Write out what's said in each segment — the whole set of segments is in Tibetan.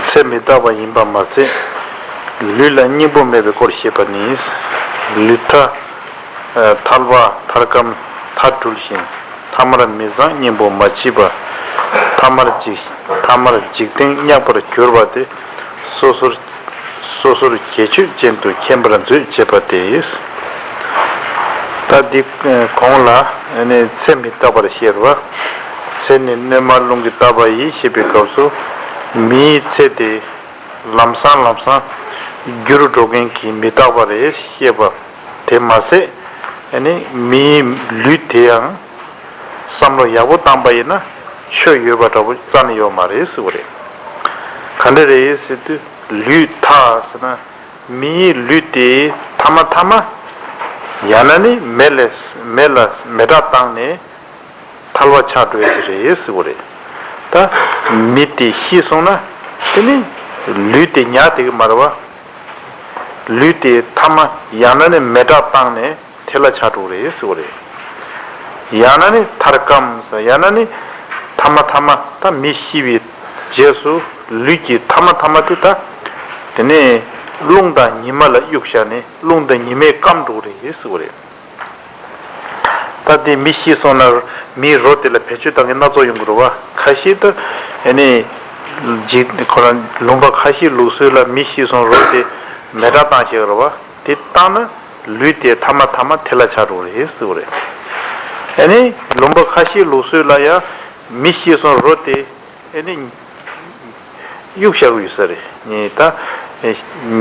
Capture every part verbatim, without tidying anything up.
ཚེ་མི་རྟག་པ་ཡིན་པ་མ་ཟད། ལུས་ལ་སྙིང་པོ་མེད་པའི་སྐོར་བཤད་པ་ནི། ལུས་ཐ། ཐལ་བ་ཐར་ཀམ་ཐར་གྲུལ་ཞིང་། ཐ་མར་མི་གཙང་སྙིང་པོ་མ་མཆིས་པ། ཐ་མར་འཇིག་ཐ་མར་འཇིག་རྟེན་བསྙགས་པར་གྱུར་པ་དེ། སོ་སོར། སོ་སོར་གྱེས་ཆོད་ཅན་དུ་མཁྱེན་པར་མཛོད་ཅེས་པ་སྟེ། ད་འདི་གོང་ལ་ནི་ཚེ་མི་རྟག་པར་བཤད་པ། ཚེ་ནི་སྣོན་མ་རླུང་གིས་བཏབ་པ་ཡིས་ཞེས་པའི་སྐབས་སུ། མིའི་ཚེ་དེ་ལམ་སང་ལམ་སང་འགྱུར་འགྲོ་མཁན་གྱི་མི་རྟག་པ་རེད་ཞེས་པ་དེ་མ་ཟད། ནི་མིའི་ལུས་དེ་ཡང་བསམ་བློ་ཡག་པོ་བཏང་པ་ཡིན་ན་ཆོས་ཡོད་པ་འདྲ་པོ་རྩ་ནས་ཡོད་མ་རེད་ཟེར་བ་རེད། ག་འདྲ་རེད་ཟེར་དུས། ལུས་ཐ་ཟེར་ན། མིའི་ལུས་དེ་ཐ་མ་ཐ་མ། ཡང་ན་ནི་མེ་ལས་མེ་ལ་མེ་སྲེག་བཏང་ནས་ཐལ་བ་ཆགས་འགྲོ་ཡ་ཅིག་རེད་ཟེར་བ་རེད། ད་མི་དེ་ཤི་སོང་ན་དེ་ནི་ལུས་དེ་ཉར་བསྡད་ཀྱི་མ་རེད་བ། ལུས་དེ་ཐ་མ་ཡང་ན་ནི་མེ་སྲེག་བཏང་ནས་ཐལ་བ་ཆགས་འགྲོ་གི་རེད་ཟེར་བ་རེད། ཡང་ན་ནི་ཐར་ཀམ་ཟེར། ཡང་ན་ནི་ཐ་མ་ཐ་མ་ད་མི་ཤི་བའི་རྗེས་སུ་ལུས་ཀྱི་ཐ་མ་ཐ་མ་དེ་ད་དེ་ནས་རླུང་དང་ཉི་མ་ལ་གཡུགས་བཞག་ནས་རླུང་དང་ཉི་མས་སྐམ་འགྲོ་གི་རེད་ཟེར་བ་རེད། ད་དེ་མི་ཤི་སོང་ན་མིའི་རོ་དེ་ལ་བེད་སྤྱོད་བཏང་མཁན་སྣ་ཚོགས་ཡོང་གི་རེད་བ། ཁ་ཤས་ད་ཨ་ནི་ཇི་ཁོ་རང་ལུང་པ་ཁ་ཤས་ལུགས་སྲོལ་ལ་མི་ཤི་སོང་རོ་དེ་མེ་སྲེག་བཏང་བཞག་གི་རེད་བ། དེ་བཏང་ན་ལུས་དེ་ཐ་མ་ཐ་མ་ཐལ་བ་ཆགས་འགྲོ་གི་རེད་ཟེར་བ་རེད། ཨ་ནི་ལུང་པ་ཁ་ཤས་ལུགས་སྲོལ་ལ་ཡང་མི་ཤི་སོང་རོ་དེ་ཨ་ནི་གཡུག་བཞག་གི་ཡོད་ས་རེད། ནི་ད་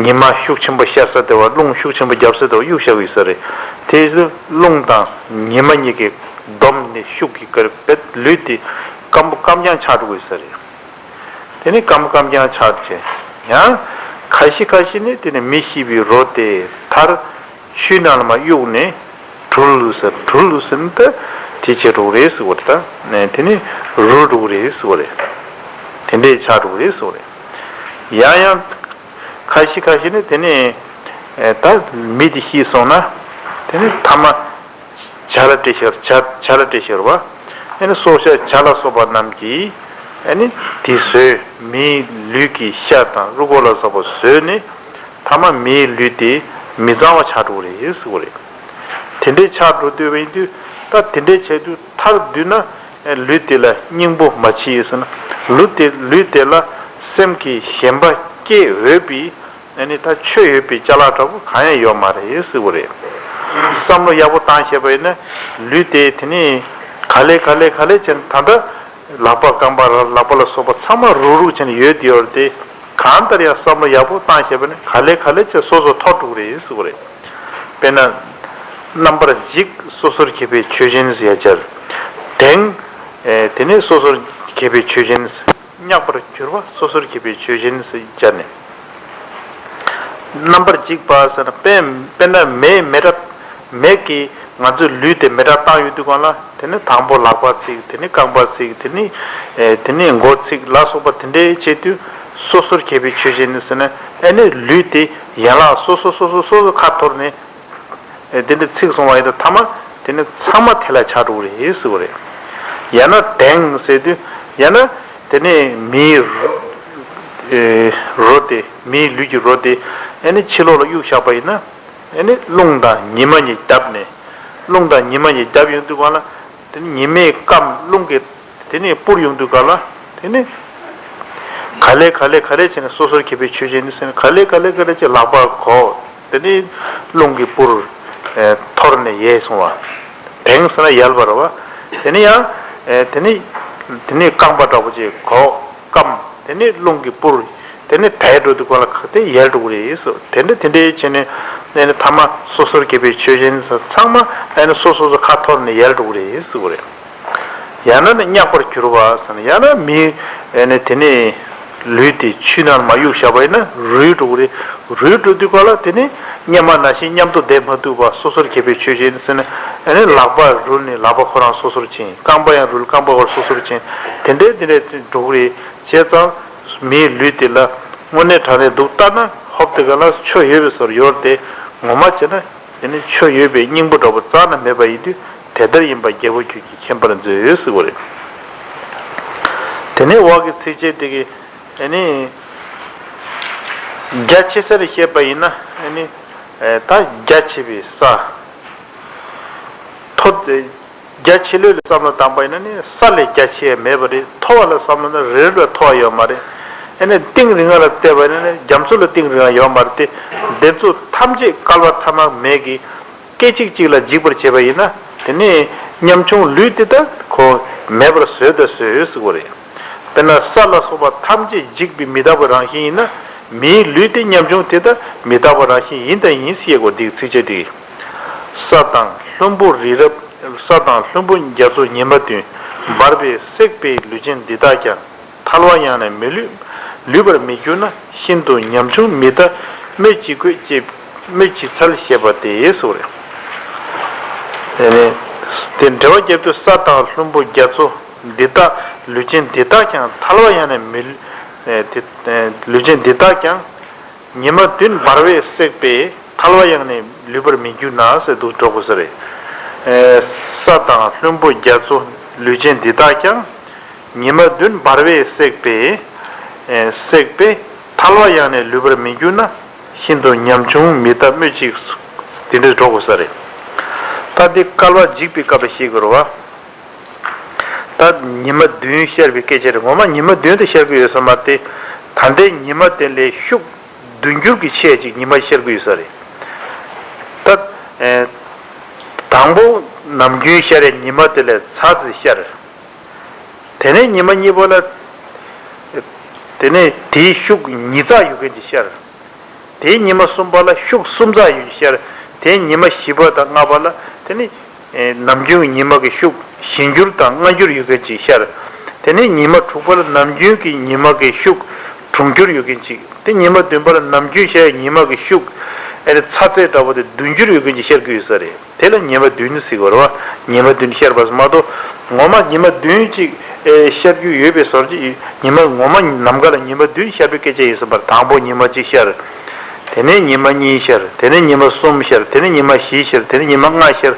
ཉི་མ་ཤུགས་ཆེན་པོ་ཤར་ས་དེ་བ་རླུང་ཤུགས་ཆེན་པོ་རྒྱབ་ས་དེ་བ་གཡུག་བཞག་གི་ཡོད་ས་རེད། དེ་ཚོ་རླུང་དང་ཉི་མ་གཉིས་ཀྱིས་བསྡོམས་ནས་ཤུགས་ཀྱིས་ཀར་པེད་ལུས་དེ་སྐམ་པོ་སྐམ་རྐྱང་ཆགས་འགྲོ་གི་ཡོད་ས་རེད། དེ་ནི་སྐམ་སྐམ་རྐྱང་ཆགས་བྱས། ཡང་ཁ་ཤས་ཁ་ཤས་ནི་དེ་ནི་མི་ཤི་བའི་རོ་དེ་མཐར་ཆུའི་ནང་ལ་མར་གཡུགས་ནས་གྲུལ་ཟེར། གྲུལ་ཟེར་ནི་ད་དེ་བྱེད་འགྲོ་གི་རེད་ཟེར་བ་རེད། ད་དེ་ནི་རུལ་འགྲོ་གི་རེད་ཟེར་བ་རེད། དེ་འདྲས་ཆགས་འགྲོ་གི་རེད་ཟེར་བ་རེད། ཡང་ཡང་ཁ་ཤས་ཁ་ཤས་ནི་དེ་ནི་ད་མི་དེ་ཤི་སོང་ན་དེ་ནི་ཐ་མ་བྱ་ལ་སྤྲད་ཤེར། བྱ་བྱ་ལ་སྤྲད་ཤེར་བ། ཨ་ནི་སྲོག་ཆགས་བྱ་ལ་སོགས་པ་རྣམས་ཀྱིས་ཨ་ནི་དེ་ཟོས། མིའི་ལུས་ཀྱི་ཤ་དང་རུས་ཁོག་ལ་སོགས་པ་ཟོས་ནས་ཐ་མ་མིའི་ལུས་དེ་མི་གཙང་བ་ཆགས་འགྲོ་གི་རེད་ཟེར་བ་རེད། དེ་འདྲས་ཆགས་འགྲོ་དུས་ཡིན་དུས་ད་དེ་འདྲས་བྱས་དུས་མཐར་བསྡུས་ན་ལུས་དེ་ལ་སྙིང་པོ་མ་མཆིས་ཟེར་ན། ལུས་དེ་ལུས་དེ་ལ་སེམས་ཀྱི་ཞེན་པ་སྐྱེ་འོས་པའི་ཨ་ནི་ད་ཆོས་ཡོད་པའི་ཅ་ལག་འདྲ་པོ་གང་ཡང་ཡོད་མ་རེད་ཟེར་བ་རེད། བསམ་བློ་ཡག་པོ་བཏང་ཤེས་པ་ཡིན་ན་ལུས་དེ་དེ་ནི་ག་ལེ་ག་ལེ་ག་ལེ་བྱས་ནས་ད་ལྟ་ལག་པ་རྐང་པ་ར་ལག་པ་ལ་སོགས་པ་ཚང་མ་རུག་རུག་བྱས་ནས་ཡོད་དེ་ཡོད་རེད་དེ། གང་ལྟར་ཡང་བསམ་བློ་ཡག་པོ་བཏང་ཤེས་པ་ནི་ག་ལེ་ག་ལེ་བྱས་སོ་སོ་འཐོར་འགྲོ་གི་རེད་ཟེར་བ་རེད། དཔེར་ན། རྣམ་པར་འཇིག་སོ་སོར་གྱེས་པའི་ཆོས་ཅན་ཟེར་ཡ་སྦྱར། དེང་། ཨེ་དེ་ནི་སོ་སོར་གྱེས་པའི་ཆོས་ཅན། བསྙགས་པར་གྱུར་པ་སོ་སོར་གྱེས་པའི་ཆོས་ཅན་ཟེར་སྦྱར་ནས། རྣམ་པར་འཇིག་པ་ཟེར་ན་དཔེ་དཔེར་ན་མེ་མེ་སྲེག་མེ་གིས་ང་ཚོའི་ལུས་དེ་མེ་སྲེག་བཏང་ཡོང་དུས་སྒང་ལ་དེ་ནི་དང་པོ་ལག་པ་ཚིག་དེ་ནི་རྐང་པ་ཚིག་དེ་ནི་ཨེ་དེ་ནི་མགོ་ཚིག་ལ་སོགས་པ་དེ་འདྲའི་བྱེད་དུས་སོ་སོར་གྱེས་པའི་ཆོས་ཅན་ཟེར་ན་ཨེ་ནི་ལུས་དེ་ཡན་ལག་སོ་སོ་སོ་སོ་སོ་སོ་ཁ་འཐོར་ནས། ཨེ་དེ་འདྲ་ཚིག་གསུང་བ་ཡིན་ན་ཐ་མ་དེ་ནི་ཚང་མ་ཐལ་བ་ཆགས་འགྲོ་གི་རེད་ཟེར་བ་རེད། ཡང་ན་དེང་ཟེར་དུས་ཡང་ན་དེ་ནི་མིའི་རོ་ཨེ་རོ་དེ་མིའི་ལུས་ཀྱི་རོ་དེ་ཨེ་ནི་ཕྱི་ལོགས་ལ་གཡུགས་བཞག་པ་ཡིན་ན་ཨེ་ནི་རླུང་དང་ཉི་མ་གཉིས་བརྒྱབ་ནས་རླུང་དང་ཉི་མ་གཉིས་བརྒྱབ་ཡོང་དུས་སྒང་ལ་དེ་ནི་ཉི་མས་སྐམ་རླུང་གིས་དེ་ནས་སྤུར་ཡོང་དུས་སྒང་ལ་དེ་ནས་ག་ལེ་ག་ལེ་ག་ལེ་བྱས་ནས་སོ་སོར་གྱེས་པའི་ཆོས་ཅན་ནི་ཟེར་ནས་ག་ལེ་ག་ལེ་ག་ལེ་བྱས་ལག་པ་གོག་དེ་ནས་རླུང་གིས་སྤུར་ཨེ་འཐོར་ནས་ཡལ་སོང་བ། དེང་ཟེར་ན་ཡལ་བ་རེད་བ། དེ་ནས་ཡང་ཨེ་དེ་ནས་དེ་ནས་རྐང་པ་འདྲ་པོ་ཅིག་གོག་སྐམ་དེ་ནས་རླུང་གིས་སྤུར་དེ་ནས་དལ་འགྲོ་དུས་སྒང་ལ་ག་དེ་ཡལ་འགྲོ་གི་རེད་ཟེར། དེ་འདྲ་དེ་འདྲའི་བྱས་ནས་ཨེ་ནས་ཐ་མ་སོ་སོར་གྱེས་པའི་ཆོས་ཅན་ཚང་མ་ཨེ་ནས་སོ་སོ་སོ་ཁ་འཐོར་ནས་ཡལ་འགྲོ་གི་རེད་ཟེར་བ་རེད། ཡང་ན་ནི་བསྙགས་པར་གྱུར་པ་ཟེར་ན་ཡང་ན་མི་ཨེ་ནི་དེ་ནི་ལུས་དེ་ཆུའི་ནང་ལ་མར་གཡུགས་བཞག་པ་ཡིན་ན་རུལ་འགྲོ་གི་རེད། རུལ་འགྲོ་དུས་སྒང་ལ་དེ་ནི་སྔོན་མ་ནང་བཞིན་མཉམ་དུ་བསྡད་མ་ཐུབ་པ་སོ་སོར་གྱེས་པའི་ཆོས་ཅན་ཟེར་ན་ཨེ་ནི་ལག་པ་རུལ་ནས་ལག་པ་ཁོ་རང་སོ་སོར་ཕྱིན། རྐང་པ་ཡང་རུལ་རྐང་པ་ཁོ་རང་སོ་སོར་ཕྱིན། དེ་འདྲའི་དེ་འདྲའི་འགྲོ་གི་རེད། བྱས་ཙང་མིའི་ལུས་དེ་ལ་དངོས་གནས་དྲང་གནས་འདུག་ལྟ་ན་ཧོབ་དེ་ག་ལ་ཆོས་ཡོད་པའི་བཟོ་འདྲ་ཡོད་དེ་ངོ་མ་བྱས་ན། དེ་ནི་ཆོས་ཡོད་པའི་སྙིང་པོ་འདྲ་པོ་རྩ་ནས་མེད་པ་ཡིན་དུས་དེ་ལྟར་ཡིན་པ་རྒྱལ་པོ་ཁྱོད་ཀྱིས་མཁྱེན་པར་མཛོད་ཟེར་བ་རེད། དེ་ནས་འོག་གི་ཚིགས་བཅད་དེ་གི་ ཨ་ནི། རྒྱ་ཆེ་ས་རེ་བཤད་པ་ཡིན་ན། ཨ་ནི། ཨེ་ད་རྒྱ་ཆེ་བའི་ས། མཐོ། རྒྱ་ཆེ་ལོས་ལ་བསམ་བློ་བཏང་པ་ཡིན་ན་ནི་ས་ལས་རྒྱ་ཆེ་ཡ་མེད་པ་རེད། མཐོ་བ་ལ་བསམ་བློ་ན་རི་རབ་ལས་མཐོ་བ་ཡོད་མ་རེད། ཨ་ནི་གཏིང་རིང་བ་ལ་བལྟས་པ་ཡིན་ན་ནི་རྒྱ་མཚོ་ལས་གཏིང་རིང་བ་ཡོད་མ་རེད་དེ། འདི་ཚོ་ཐམས་ཅད་བསྐལ་པ་ཐ་མ་མེད་ཀྱི། སྐད་ཅིག་གཅིག་ལ་འཇིག་པར་བྱེད་པ་ཡིན་ན། དེ་ནི་ཉམ་ཆུང་ལུས་དེ་དག་ཁོ་མེད་པར་བཟོས་དང་བཟོས་ཟེར་གོ་རེད། དཔེར་ན་ས་ལ་སོགས་པ་ཐམས་ཅད་འཇིག་པའི་མི་རྟག་པའི་རང་བཞིན་ཡིན་ན། མིའི་ལུས་དེ་ཉམ་ཆུང་དེ་དག་མི་རྟག་པའི་རང་བཞིན་ཡིན་དང་ཡིན་ཞེས་གོ་འདི་ཚིགས་བཅད་དེ། ས་དང་ལྷུན་པོ་རི་རབ། ས་དང་ལྷུན་པོ་རྒྱ་མཚོ་ཉི་མ་བདུན། འབར་བས་བསྲེགས་པའི་ལུས་ཅན་འདི་དག་ཀྱང་། ཐལ་བ་ཡང་ནི་མི་ལུས། ལུས་པར་མི་འགྱུར་ན། ཤིན་ཏུ་ཉམ་ཆུང་མི་རྟག་སྨོས་ཅི་དགོས་ཅེས་སྨོས་ཅི་འཚལ་ཞེས་པ་སྟེ་ཟེར་བ་རེད། དེ་ནས་དེ་འགྲེལ་པ་རྒྱབ་དུས་ས་དང་ལྷུན་པོ་རྒྱ་མཚོ་འདི་དག་ལུས་ཅན་འདི་དག་ཀྱང་ཐལ་བ་ཡང་ནི་མི་ལུས། དེ་ལུས་ཅན་འདི་དག་ཀྱང་། ཉི་མ་བདུན་འབར་བས་བསྲེགས་པས་ཐལ་བ་ཡང་ནི་ལུས་པར་མི་འགྱུར་ན་ཟེར་འདུག་འགྲོ་དགོས་ས་རེད། ས་དང་ལྷུན་པོ་རྒྱ་མཚོ་ལུས་ཅན་འདི་དག་ཀྱང་། ཉི་མ་བདུན་འབར་བས་བསྲེགས་པས། བསྲེགས་པས་ཐལ་བ་ཡང་ནི་ལུས་པར་མི་འགྱུར་ན། ཤིན་ཏུ་ཉམ་ཆུང་མི་རྟག་སྨོས་ཅི། དེ་འདྲས་འགྲོ་དགོས་ས་རེད། ད་འདི་བསྐལ་པ་འཇིག་པའི་སྐབས་ལ་ཤེས་དགོས་རེད་བ། ད་ཉི་མ་བདུན་ཤར་བའི་སྐད་ཆ་རེད། ངོ་མ་ཉི་མ་བདུན་དུ་ཤར་གྱི་ཡོད་ས་མ་རེད། ད་ལྟའི་ཉི་མ་དེ་ལས་ཤུགས་བདུན་འགྱུར་གྱིས་ཆེ་ཅིག་ཉི་མ་ཤར་གྱི་ཡོད་ས་རེད། ད། ཨེ། དང་པོ་ནམ་རྒྱུན་ཤར་བའི་ཉི་མ་དེ་ལས་ཚ་ཙམ་ཤར། དེ་ནས་ཉི་མ་གཉིས་པ་ལ། དེ་ནས་དེའི་ཤུགས་ཉིས་བརྩེགས་ཡོད་མཁན་ཅིག་ཤར། དེའི་ཉི་མ་གསུམ་པ་ལ་ཤུགས་གསུམ་བརྩེགས་ཡོད་ཤར། དེའི་ཉི་མ་བཞི་པ་དང་ལྔ་པ་ལ་དེ་ནི། ཨེ། ནམ་རྒྱུན་གྱི་ཉི་མ་གི་ཤུགས་བཞི་འགྱུར་དང་ལྔ་འགྱུར་ཡོད་མཁན་ཅིག་ཤར། དེ་ནི་ཉི་མ་དྲུག་པ་ལ་ནམ་རྒྱུན་གྱི་ཉི་མ་གི་ཤུགས་དྲུག་འགྱུར་ཡོད་མཁན་ཅིག་དེ་ཉི་མ་བདུན་པ་ལ་ནམ་རྒྱུན་ཤར་ཉི་མ་གི་ཤུགས། ཨེ་རེ་ཚ་ཚད་འདྲ་པོ་དེ་བདུན་འགྱུར་ཡོད་མཁན་ཅིག་ཤར་གྱི་ཡོད་ས་རེད། དེ་ལ་ཉི་མ་བདུན་ཟེར་གྱི་ཡོད་རེད་བ། ཉི་མ་བདུན་ཤར་བ་མ་གཏོགས། ངོ་མ་ཉི་མ་བདུན་ཅིག་ཨེ་ཤར་རྒྱུ་ཡོད་པའི་བཟོ་ཅིག་ཉི་མ་ངོ་མ་ནམ་མཁའ་ལ་ཉི་མ་བདུན་ཤར་བའི་སྐད་ཆ་ཡིན་ཟེར་བར། དང་པོ་ཉི་མ་གཅིག་ཤར། དེ་ནས་ཉི་མ་གཉིས་ཤར། དེ་ནས་ཉི་མ་གསུམ་ཤར། དེ་ནས་ཉི་མ་བཞི་ཤར། དེ་ནས་ཉི་མ་ལྔ་ཤར།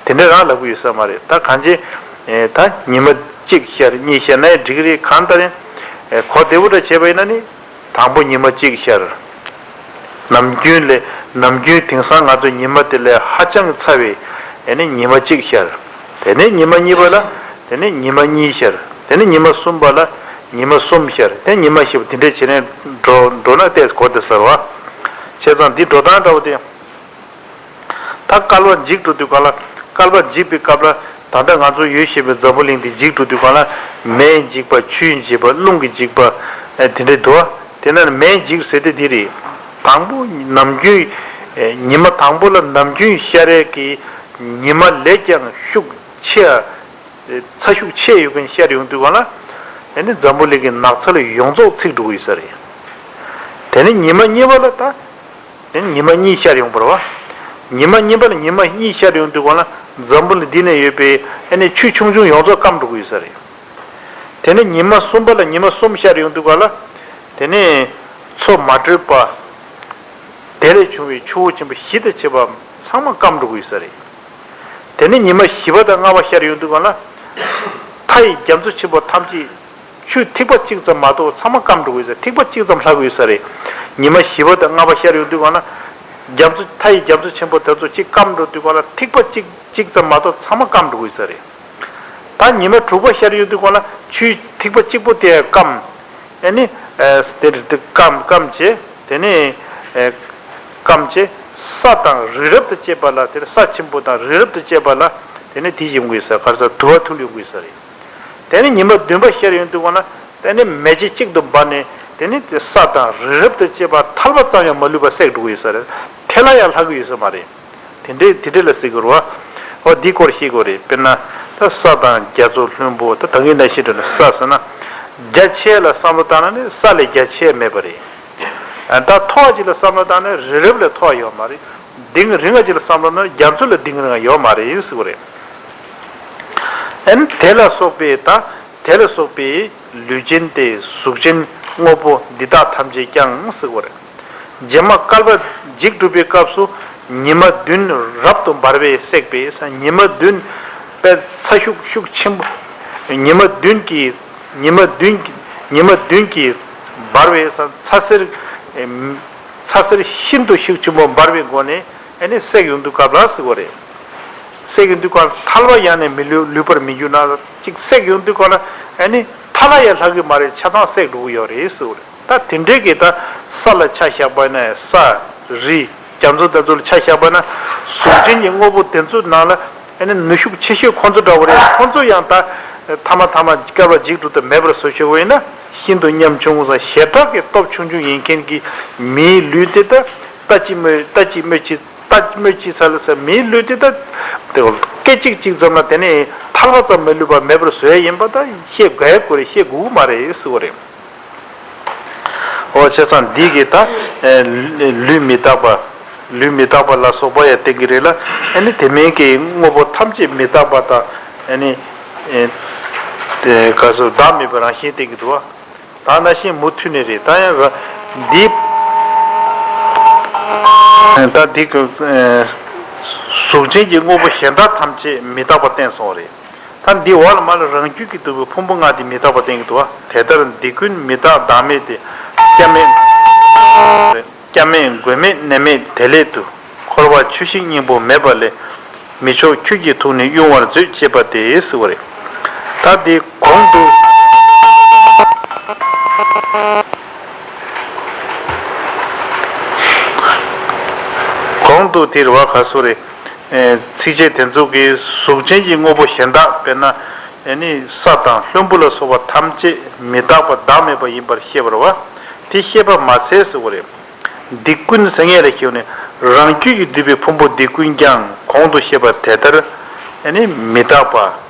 དེ་འདྲ་རང་ལབ་གི་ཡོད་ས་མ་རེད། ད་གང་ཅི། ཨེ་ད་ཉི་མ་གཅིག་ཤར་གཉིས་ཤར་ན་ཡང་འགྲིག་གི་རེད། གང་ལྟར་ཡང་། ཨེ་གོ་བདེ་པོ་འདྲ་བྱས་པ་ཡིན་ན་ནི། དང་པོ་ཉི་མ་གཅིག་ཤར། ནམ་རྒྱུན་ལས་ནམ་རྒྱུན་དེང་སང་ང་ཚོ་ཉི་མ་དེ་ལས་ཧ་ཅང་ཚ་བའི་ཨེ་ནི་ཉི་མ་གཅིག་ཤར། དེ་ནས་ཉི་མ་གཉིས་པ་ལ་དེ་ནས་ཉི་མ་གཉིས་ཤར། དེ་ནས་ཉི་མ་གསུམ་པ་ལ་ཉི་མ་གསུམ་ཤར། དེ་ཉི་མ་བཞི་པ་དེ་འདྲས་བྱས་ནས་འགྲོ་འགྲོ་ན་ཏོག་ཙམ་གོ་བདེ་ས་རེད་བ། བྱས་ཙང་འདི་འགྲོ་སྟངས་འདྲ་བོ་དེ། ད་བསྐལ་པ་འཇིག་འགྲོ་དུས་གང་ལ། བསྐལ་པ་འཇིག་པའི་སྐབས་ལ་ད་ལྟ་ང་ཚོ་ཡོད་བཞིན་པའི་འཛམ་བུ་གླིང་འདི་འཇིག་འགྲོ་དུས་གང་ལ། མེས་འཇིག་པ། ཆུས་འཇིག་པ། རླུང་གིས་འཇིག་པ། ཨེ་དེ་འདྲའི་འདུག་བ། དེ་ན་མེས་འཇིག་ཟེར་དེ་འདི་རེད། དང་པོ་ནམ་རྒྱུན། ཨེ་ཉི་མ་དང་པོ་ལ་ནམ་རྒྱུན་ཤར་རས་ཀྱི་ཉི་མ་ལས་ཀྱང་ཤུགས་ཆེ་ཡ། ཚ་ཤུགས་ཆེ་ཡོད་མཁན་ཤར་ཡོང་དུས་གང་ལ། ཨེ་ནི་འཛམ་བུ་གླིང་གི་ནགས་ཚལ་ཡོངས་རྫོགས་ཚིག་འགྲོ་གི་ཡོད་ས་རེད། དེ་ནི་ཉི་མ་གཉིས་པ་ལ་ད། དེ་ནི་ཉི་མ་གཉིས་ཤར་ཡོང་བ་རེད་བ། ཉི་མ་གཉིས་པ་ལ་ཉི་མ་གཉིས་ཤར་ཡོང་དུས་གང་ལ་འཛམ་བུ་གླིང་འདི་ན་ཡོད་པའི་ཨེ་ནི་ཆུ་ཆུང་ཆུང་ཡོངས་རྫོགས་སྐམ་འགྲོ་གི་ཡོད་ས་རེད། དེ་ནི་ཉི་མ་གསུམ་པ་ལ་ཉི་མ་གསུམ་ཤར་ཡོང་དུས་གང་ལ། དེ་ནི་མཚོ་མ་དྲོས་པ། དེ་ལས་བྱུང་བའི་ཆུ་བོ་ཆེན་པོ་བཞི་དང་བཅས་པ་ཚང་མ་སྐམ་འགྲོ་གི་ཡོད་ས་རེད། དེ་ནས་ཉི་མ་བཞི་པ་དང་ལྔ་པ་ཤར་ཡོང་དུས་གང་ལ། མཐའ་ཡི་རྒྱ་མཚོ་ཆེན་པོ་ཐམས་ཅད་ཆུ་ཐིགས་པ་གཅིག་ཙམ་མ་གཏོགས་ཚང་མ་སྐམ་འགྲོ་གི་ཡོད་ས། ཐིགས་པ་གཅིག་ཙམ་ལྷག་གི་ཡོད་ས་རེད། ཉི་མ་བཞི་པ་དང་ལྔ་པ་ཤར་ཡོང་དུས་གང་ལ། རྒྱ་མཚོ་མཐའ་ཡི་རྒྱ་མཚོ་ཆེན་པོ་དེ་ཚོ་གཅིག་སྐམ་འགྲོ་དུས་གང་ལ་ཐིགས་པ་གཅིག་གཅིག་ཙམ་མ་གཏོགས་ཚང་མ་སྐམ་འགྲོ་གི་ཡོད་ས་རེད། ད་ཉི་མ་དྲུག་པ་ཤར་ཡོང་དུས་གང་ལ་ཆུའི་ཐིགས་པ་གཅིག་པོ་དེ་སྐམ། ཨེ་ནི། ཨེ་དེ་རེད་དེ་སྐམ་སྐམ་བྱས། དེ་ནས་ཨེ་སྐམ་བྱས། ས་དང་རི་རབ་ཏུ་བཅས་པ་ལ། དེ་ནས་ས་ཆེན་པོ་དང་རི་རབ་ཏུ་བཅས་པ་ལ། དེ་ནས་དེ་ཡོང་གི་ས་གར་ས་དུ་བ་འཐུལ་ཡོང་གི་ས་རེད། དེ་ནས་ཉི་མ་བདུན་པ་ཤར་ཡོང་དུས་གང་ལ། དེ་ནས་མེ་ལྕེ་གཅིག་ཏུ་འབར་ནས། དེ་ནས་དེ་ས་དང་རི་རབ་ཏུ་བཅས་པ་ཐལ་བ་ཙམ་ཡང་མ་ལུས་པ་བསྲེགས་འགྲོ་གི་ས་རེད། དེ་ལ་ཡང་ལྷག་གི་ཡོད་ས་མ་རེད། དེ་འདྲའི་དེ་འདྲའི་ལ་ཟེར་དགོས་རེད་བ། འོ་འདི་སྐོར་ཤེས་དགོས་རེད། དཔེར་ན། ད་ས་དང་རྒྱ་མཚོ་ལྷུན་པོ། ད་ད་གིན་ནང་བཞིན་འགྲོ་ན་ས་ཟེར་ན། རྒྱ་ཆེ་ལ་བསམ་བློ་བཏང་ན་ནི་ས་ལས་རྒྱ་ཆེ་མེད་པ་རེད། ད་མཐོ་བ་ཅིག་ལ་བསམ་བློ་བཏང་ན་རི་རབ་ལས་མཐོ་བ་ཡོད་མ་རེད། གཏིང་རིང་བ་ཅིག་ལ་བསམ་བློ་ན་རྒྱ་མཚོ་ལས་གཏིང་རིང་བ་ཡོད་མ་རེད་ཟེར་དགོས་རེད། ཨན་དེ་ལ་སོགས་པའི་ད། དེ་ལ་སོགས་པའི་ལུས་ཅན་ཏེ། གཟུགས་ཅན་དངོས་པོ་འདི་དག་ཐམས་ཅད་ཀྱང་ཟེར་དགོས་རེད། རྗེས་མ་བསྐལ་པ་འཇིག་གྲུབ་པའི་སྐབས་སུ། ཉི་མ་བདུན་རབ་ཏུ་འབར་བས་བསྲེགས་པས། ཉི་མ་བདུན་པའི་ཚ་ཤུགས་ཤུགས་ཆེན་པོ། ཉི་མ་བདུན་གྱི། ཉི་མ་བདུན་གྱི། ཉི་མ་བདུན་གྱི་ འབར་བའི་ས་ཚ་ཟེར། ཚ་ཟེར་ཤིན་ཏུ་ཤུགས་ཆེན་པོ་འབར་བའི་སྒོ་ནས་ཨ་ནི་བསྲེགས་ཡོང་དུས་སྐབས་ལ་ཟེར་བ་རེད། བསྲེགས་ཡོང་དུས་སྐབས་ལ་ཐལ་བ་ཡང་ནས་མི་ལུས་ལུས་པར་མི་འགྱུར་ན། ཅིག་བསྲེགས་ཡོང་དུས་སྐབས་ལ་ཨ་ནི་ཐལ་བ་ཡང་ལྷག་གི་མ་རེད། ཆ་ཚང་བསྲེགས་འགྲོ་གི་ཡོད་རེད་ཟེར་བ་རེད། ད་དེ་འདྲའི་གི་ད་ས་ལ་ཆ་བཞག་པ་ན་ས་རི་རྒྱ་མཚོ་དེ་ཚོ་ལ་ཆ་བཞག་པ་ན་གཟུགས་ཅན་གྱི་དངོས་པོ་དེ་ཚོ་ནང་ལ་ཨ་ནི་ནུས་ཤུགས་ཆེ་ཤོས་ཁོང་ཚོ་འདྲ་བོ་རེད། ཁོང་ཚོ་ཡང་ད་ཐ་མ་ཐ་མ་བསྐལ་པ་འཇིག་འགྲོ་དུས་མེད་པར་བཟོ་ཆོག་པ་ཡིན་ན་ཤིན་ཏུ་ཉམ་ཆུང་ཙང་ཞེ་དྲག་གི་སྟོབས་ཆུང་ཆུང་ཡིན་མཁན་གྱི་མིའི་ལུས་དེ་ད་ལྟ་ཅི་སྨོས་ལྟ་ཅི་སྨོས་ཅི་ལྟ་ཅི་སྨོས་ཅི་ཚ་ལ་ས་མིའི་ལུས་དེ་ད་སྐད་ཅིག་གཅིག་ཙམ་ལ་དེ་ནས་ཐལ་བ་ཙམ་མ་ལུས་པ་མེད་པར་བཟོ་ཡ་ཡིན་པ་ད་ཤེས་དགོས་ཡ་དགོས་རེད། ཤེས་དགོས་ཀྱི་མ་རེད་ཟེར་བ་རེད། འོ་བྱས་ཙང་འདི་གི་ད་ལུས་མི་རྟག་པ། ལུས་མི་རྟག་པ་ལ་སོགས་པ་ཡང་བསྟན་གྱི་རེད་ལ། ཨ་ནི་དེ་མིན་གྱི་དངོས་པོ་ཐམས་ཅད་མི་རྟག་པ་དང་ཨ་ནི་དེ་ག་སོ་བདག་མེད་པའི་རང་བཞིན་བསྟན་གྱི་འདུག་བ། ད་ན་ཤིང་མུ་མཐུད་ནས་རེད། ད་ཡང་འདི་ད་འདི་གཟུགས་ཅན་གྱི་དངོས་པོ་གཞན་དག་ཐམས་ཅད་མི་རྟག་པ་བསྟན་སོང་བ་རེད། ད་འདི་འོག་ལ་མ་ལ་རང་རྒྱུད་ཀྱིས་བསྡུས་པའི་ཕུང་པོ་ལྔ་དེ་མི་རྟག་པ་བསྟན་གྱི་འདུག་བ། དེ་ལྟར་འདི་ཀུན་མི་རྟག་བདག་མེད་དེ། སྐྱབས་མེད་སྐྱབས་མེད་མགོན་མེད་གནས་མེད་དེ་སླད་དུ། འཁོར་བ་ཆུ་ཤིང་སྙིང་པོ་མེད་པ་ལས། མི་མཆོག་ཁྱོད་ཀྱི་ཐུགས་ནི་དབྱུང་བར་མཛོད་ཅེས་པ་སྟེ་ཟེར་བ་རེད། ད་འདི་གོང་དུ་གོང་དུ་དེ་རེད་བ། ག་སོ་རེད། ཚིགས་བཅད་དེ་ཚོ་གིས་གཟུགས་ཅན་གྱི་དངོས་པོ་གཞན་དག་དཔེར་ན་ཨེ་ནི་ས་དང་ལྷུན་པོ་ལ་སོགས་པ་ཐམས་ཅད་མི་རྟག་པ་བདག་མེད་པ་ཡིན་པར་བཤད་པ་རེད་བ། དེ་བཤད་པ་མ་ཚད་ཟེར་བ་རེད། འདི་ཀུན་ཟེར་མཁན་ལ་ཞུགས་ནས་རང་རྒྱུད་ཀྱིས་བསྡུས་པའི་ཕུང་པོ་འདི་ཀུན་ཀྱང་གོང་དུ་བཤད་པ་དེ་ལྟར་ཨེ་ནི་མི་རྟག་པ་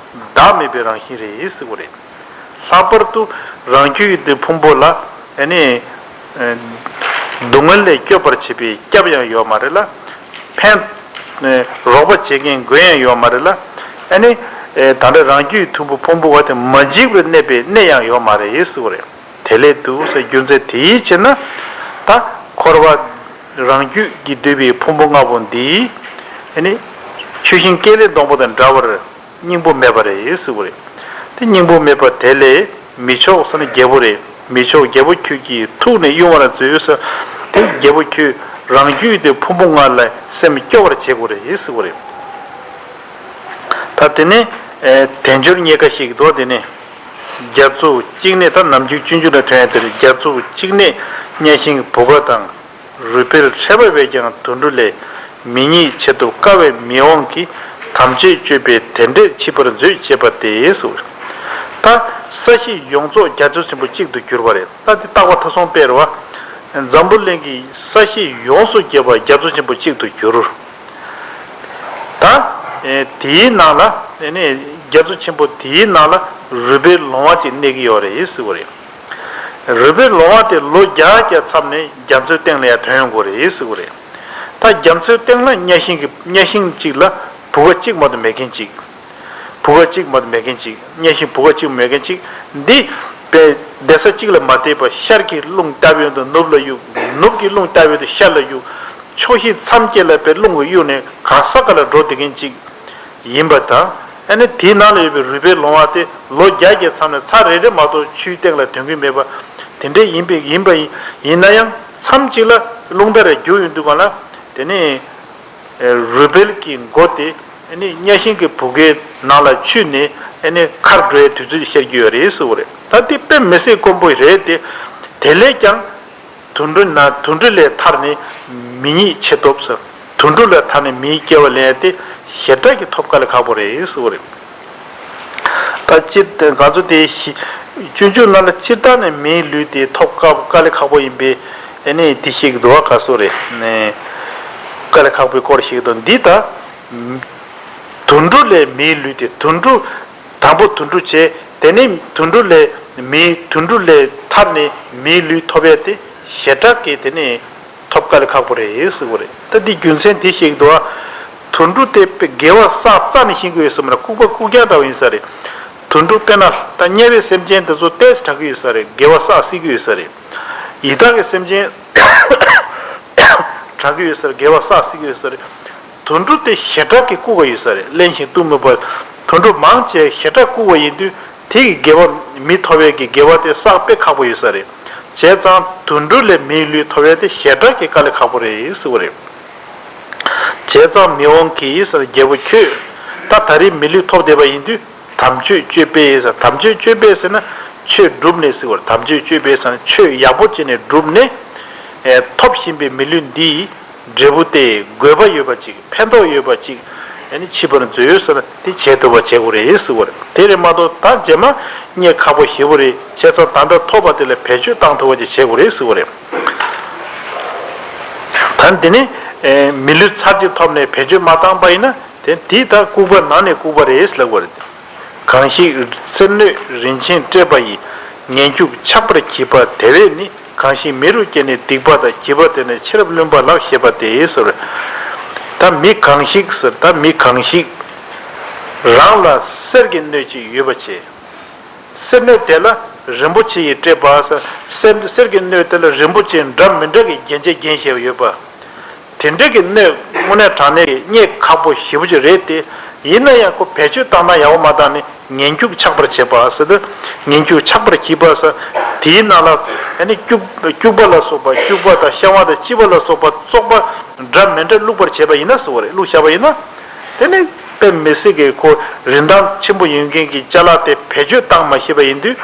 བདག་མེད་པའི་རང་བཞིན་རེད་ཟེར་བ་རེད། ལྷག་པར་དུ་རང་རྒྱུད་ཀྱི་འདི་ཕུང་པོ་ལ་ཨེ་ནི་སྡུག་བསྔལ་ལས་སྐྱོབ་པར་བྱེད་པའི་སྐྱབས་ཡང་ཡོད་མ་རེད་ལ། ཕན་རོགས་པ་བྱེད་མཁན་མགོན་ཡང་ཡོད་མ་རེད་ལ། ཨེ་ནི་ད་ལྟ་རང་རྒྱུད་ཀྱི་ཐུན་པོ་ཕུང་པོ་བ་དེ་མ་འཇིག་པར་གནས་པའི་གནས་ཡང་ཡོད་མ་རེད་ཟེར་བ་རེད། དེ་ལས་འདུག་ཟེར་རྒྱུ་མཚན་དེའི་ཕྱིར་ན། ད་འཁོར་བ་རང་རྒྱུད་ཀྱིས་བསྡུས་པའི་ཕུང་པོ་ལྔ་པོ་འདི་ཨེ་ནི་ཆུ་ཤིང་སྐེ་ལས་སྡོང་པོ་དང་འདྲ་བར་སྙིང་པོ་མེད་པ་རེད་ཟེར་བ་རེད། དེ་སྙིང་པོ་མེད་པ་དེ་ལས་མི་མཆོག་ཟེར་ན་རྒྱལ་པོ་རེད། མི་མཆོག་རྒྱལ་པོ་ཁྱོད་ཀྱི་ཐུགས་ནི་དབྱུང་བར་མཛོད་ཟེར། དེ་རྒྱལ་པོ་ཁྱོད་རང་རྒྱུད་དེ་ཕུང་པོ་ལྔ་ལ་སེམས་སྐྱོ་བར་བྱེད་དགོས་རེད་ཟེར་བ་རེད། ད་དེ་ནས་དལ་འབྱོར་རྙེད་དཀའ་ཞིག་འདུག་དེ་ནས་རྒྱ་མཚོ་གཅིག་ནས་ད་ནམ་རྒྱུན་སྤྱོད་འཇུག་ལ་ཐོན་ཡ་དེ་རེད། རྒྱ་མཚོ་གཅིག་ནས་གཉའ་ཤིང་བུ་ག་དང་། རུས་སྦལ་ཕྲད་པ་བས་ཀྱང་དུད་འགྲོ་ལས། མི་ཉིད་ཆེད་དུ་དཀའ་བའི་མི་དབང་གིས། དམ་ཆོས་སྤྱོད་པས་དེ་འདྲས་འཆི་བར་མཛོད་ཅེས་པ་སྟེ་ཟེར། ད་ས་གཞི་ཡོངས་རྫོགས་རྒྱ་མཚོ་ཆེན་པོ་གཅིག་ཏུ་གྱུར་པ་རེད། ད་འདི་རྟག་པ་མཐའ་སོང་དཔེ་རེད་བ། འཛམ་བུ་གླིང་གི་ས་གཞི་ཡོངས་སུ་རྒྱས་པ་རྒྱ་མཚོ་ཆེན་པོ་གཅིག་ཏུ་གྱུར། ད་དེའི་ནང་ལ་ཨེ་ནི་རྒྱ་མཚོ་ཆེན་པོ་དེའི་ནང་ལ་རུས་སྦལ་ལོང་བ་གཅིག་གནས་ཀྱི་ཡོད་རེད་ཟེར་བ་རེད། རུས་སྦལ་ལོང་བ་དེ་ལོ་བརྒྱ་བརྒྱ་མཚམས་ནས་རྒྱ་མཚོའི་སྟེང་ལ་ཡར་ཐོན་ཡོང་དགོས་རེད་ཟེར་བ་རེད། ད་རྒྱ་མཚོའི་སྟེང་ལ་གཉའ་ཤིང་གི་གཉའ་ཤིང་གཅིག་ལ་བུ་ག་གཅིག་མ་གཏོགས་མེད་མཁན་གཅིག་བུ་ག་གཅིག་མ་གཏོགས་མེད་མཁན་གཅིག་གཉའ་ཤིང་བུ་ག་གཅིག་མ་མེད་མཁན་གཅིག་འདི་པའི་བསྡད་ས་གཅིག་ལ་མ་བསྡད་པར་ཤར་གྱི་རླུང་ལྟ་བུའི་དུ་ནུབ་ལ་གཡུག་ནུབ་ཀྱི་རླུང་ལྟ་བུའི་དུ་ཤར་ལ་གཡུག་ཕྱོགས་བཞི་མཚམས་བརྒྱད་ལ་པའི་རླུང་གིས་གཡུག་ནས་ག་ས་ག་ལ་འགྲོ་བསྡད་མཁན་གཅིག་ཡིན་པ་དང་། ཨ་ནི་དེའི་ནང་ལ་ཡོད་པའི་རུས་སྦལ་ལོང་བ་དེ་ལོ་བརྒྱ་བརྒྱའི་མཚམས་ནས་ཚར་རེ་རེ་མ་གཏོགས་ཆུའི་སྟེང་ལ་ཐོན་གྱི་མེད་པ་དེ་འདྲས་ཡིན་པས་ཡིན་པ་ཡིན་ན་ཡང་མཚམས་གཅིག་ལ་རླུང་རྟ་རེ་རྒྱུག་ཡོང་དུས་གང་ལ་དེ་ནས་རུས་སྦལ་གྱི་མགོ་དེ་ཨ་ནི་གཉའ་ཤིང་གི་བུ་གའི་ནང་ལ་ཆུད་ནས་ཨ་ནི་ཁར་འགྲོ་བའི་དུས་ཚོད་བཤད་རྒྱུ་ཡོད་རེད་ཟེར་བ་རེད། ད་དེ་དཔེ་མི་སྲིད་དཀོན་པོ་རེད་དེ། དེ་ལས་ཀྱང་། དུད་འགྲོ་ན་དུད་འགྲོ་ལས་ཐར་ནས་མི་ཉིད་ཆེད་ཐོབ་ཟེར། དུད་འགྲོ་ལས་ཐར་ནས་མིའི་སྐྱེ་བ་ལེན་ཡ་དེ་ཞེ་དྲག་གི་ཐོབ་དཀའ་ལས་ཁག་པོ་རེད་ཟེར་བ་རེད། ད་སྤྱིར་ང་ཚོ་དེ་ཞི་སྤྱོད་འཇུག་ནང་ལ་སྤྱིར་བཏང་ནས་མིའི་ལུས་དེ་ཐོབ་དཀའ་དཀའ་ལས་ཁག་པོ་ཡིན་པས་ཨེ་ནས་དེ་ཤེས་ཀྱི་འདུག་བ། ག་སོ་རེད་ནས་དཀའ་ལས་ཁག་པོའི་སྐོར་ཞིག་དང་འདི་ད། དུད་འགྲོ་ལས་མིའི་ལུས་དེ་དུད་འགྲོ། དང་པོ་དུད་འགྲོ་བྱས་དེ་ནས་དུད་འགྲོ་ལས་མིའི་དུད་འགྲོ་ལས་ཐར་ནས་མིའི་ལུས་ཐོབ་ཡ་དེ་ཞེ་དྲག་གི་དེ་ནས་ཐོབ་དཀའ་ལས་ཁག་པོ་རེད་ཟེར་བ་རེད། ད་འདི་རྒྱུ་མཚན་དེ་ཤེས་ཀྱི་འདུག་ཨ། དུད་འགྲོ་དེ་དགེ་བ་བསགས་རྩ་ནས་ཤེས་ཀྱི་ཡོད་ས་མ་རེད། ལྐུགས་པ་ལྐུགས་རྐྱང་འདྲ་བོ་ཡིན་ས་རེད། དུད་འགྲོ་དཔེར་ན་ད་དམྱལ་བའི་སེམས་ཅན་དེ་ཚོ་ཏོག་ཙམ་དྲག་གི་ཡོད་ས་རེད། དགེ་བ་བསགས་སྲིད་ཀྱི་ཡོད་ས་རེད། ཡི་དྭགས་ཀྱི་སེམས་ཅན་དྲག་གི་ཡོད་ས་རེད། དགེ་བ་བསགས་སྲིད་ཀྱི་ཡོད་ས་རེད། དུད་འགྲོ་དེ་ཞེ་དྲག་གི་ལྐུགས་པ་ཡོད་ས་རེད། གླེན་ཞིང་གཏུམ་མོ་པ། དུད་འགྲོ་མང་ཆེ་ཞེ་དྲག་ལྐུགས་པ་ཡིན་དུས་དེ་གི་དགེ་བ་མི་ཐོབ་པའི་གི་དགེ་བ་དེ་བསགས་དཔེ་ཁག་པོ་ཡོད་ས་རེད། བྱས་ཙང་དུད་འགྲོ་ལས་མིའི་ལུས་ཐོབ་ཡ་དེ་ཞེ་དྲག་གི་དཀའ་ལས་ཁག་པོ་རེད་ཟེར་བ་རེད། བྱས་ཙང་མི་དབང་གིས་ཟེར། རྒྱལ་པོ་ཁྱོད་ད་ད་རེས་མི་ལུས་ཐོབ་བསྡད་པ་ཡིན་དུས་དམ་ཆོས་སྤྱོད་པས་ཟེར། དམ་ཆོས་སྤྱོད་པས་ཟེར་ན་ཆོས་བསྒྲུབས་ནས་ཟེར་བ་རེད། དམ་ཆོས་སྤྱོད་པས་ཟེར་ན་ཆོས་ཡག་པོ་བྱས་ནས་བསྒྲུབས་ནས། ཨེ། ཐོབ་བཞིན་པའི་མི་ལུས་འདིའི་འབྲས་བུ་དེ་དགོས་པ་ཡོད་པ་ཅིག་ཕན་ཐོགས་ཡོད་པ་ཅིག་ཨ་ནི་མཆིས་པར་མཛོད་ཟེར་ན་དེ་བྱེད་ཐུབ་པ་བྱེད་དགོས་རེད་ཟེར་བ་རེད། དེ་རེད་མ་གཏོགས་ད་རྗེས་མ་རྙེད་ཁག་པོ་ཞེ་པོ་རེད། བྱས་ཙང་ད་ལྟ་ཐོབ་པ་དེ་ལ་བེད་སྤྱོད་བཏང་ཐུབ་པ་ཅིག་བྱེད་དགོས་རེད་ཟེར་བ་རེད། ད་དེ་ནི་ཨེ། མི་ལུས་ཚར་གཅིག་ཐོབ་ནས་བེད་སྤྱོད་མ་བཏང་པ་ཡིན་ན་དེ་དེ་ད་ལྐུགས་པ་ནང་ནས་ལྐུགས་པ་རེད་ལབ་དགོས་རེད། གང་ཞིག་གསེར་སྣོད་རིན་ཆེན་སྤྲས་པ་ཡིས། ངན་སྐྱུགས་ཆགས་པར་བགྱིད་པ་དེ་བས་ནི། གང་ཞིག་མི་རུ་སྐྱེས་ནས་སྡིག་པ་དང་། བགྱིས་པ་དེ་ནི་ཆེ་རབ་བླུན་པ་ལགས། ཞེས་པ་སྟེ་ཟེར། ད་མི་གང་ཞིག་ཟེར། ད་མི་གང་ཞིག་རང་ལ་གསེར་གྱི་སྣོད་ཅིག་ཡོད་པ་བྱས། གསེར་སྣོད་དེ་ལ་རིན་པོ་ཆེ་ཡིས་སྤྲས་པ་ཟེར། གསེར་གསེར་གྱི་སྣོད་དེ་ལ་རིན་པོ་ཆེ་འདྲ་མི་འདྲ་གི་རྒྱན་ཆས་བརྒྱན་བཞག་ཡོད་པ། དེ་འདྲ་གི་སྣོད་དངོས་གནས་དྲང་གནས་ཀྱི་རྙེད་ཁག་པོ་ཞེ་པོ་ཅིག་རེད་དེ། ཡིན་ན་ཡང་ཁོ་བེད་སྤྱོད་བཏང་སྟངས་ཡག་པོ་མ་བཏང་ནས་ངན་སྐྱུགས་ཆགས་པར་བྱེད་པ་ཟེར་དུས། ངན་སྐྱུགས་ཆགས་པར་བགྱིད་པ་ཟེར། དེའི་ནང་ལ་ཨ་ནི་སྐྱུག་སྐྱུག་པ་ལ་སོགས་པ། སྐྱུག་པ་དང་བཤང་བ་དང་གཅི་བ་ལ་སོགས་པ་བཙོག་པ་འདྲ་མི་འདྲ་བླུགས་པར་བྱེད་པ་ཡིན་ན་ཟེར་བ་རེད། བླུགས་བཞག་པ་ཡིན་ན། དེ་ནི་དཔེ་མི་སྲིད་ཀྱི་ཁོ་རིན་ཐང་ཆེན་པོ་ཡོད་མཁན་གྱི་ཅ་ལག་དེ་བེད་སྤྱོད་བཏང་མ་ཤེས་པ་ཡིན་དུས།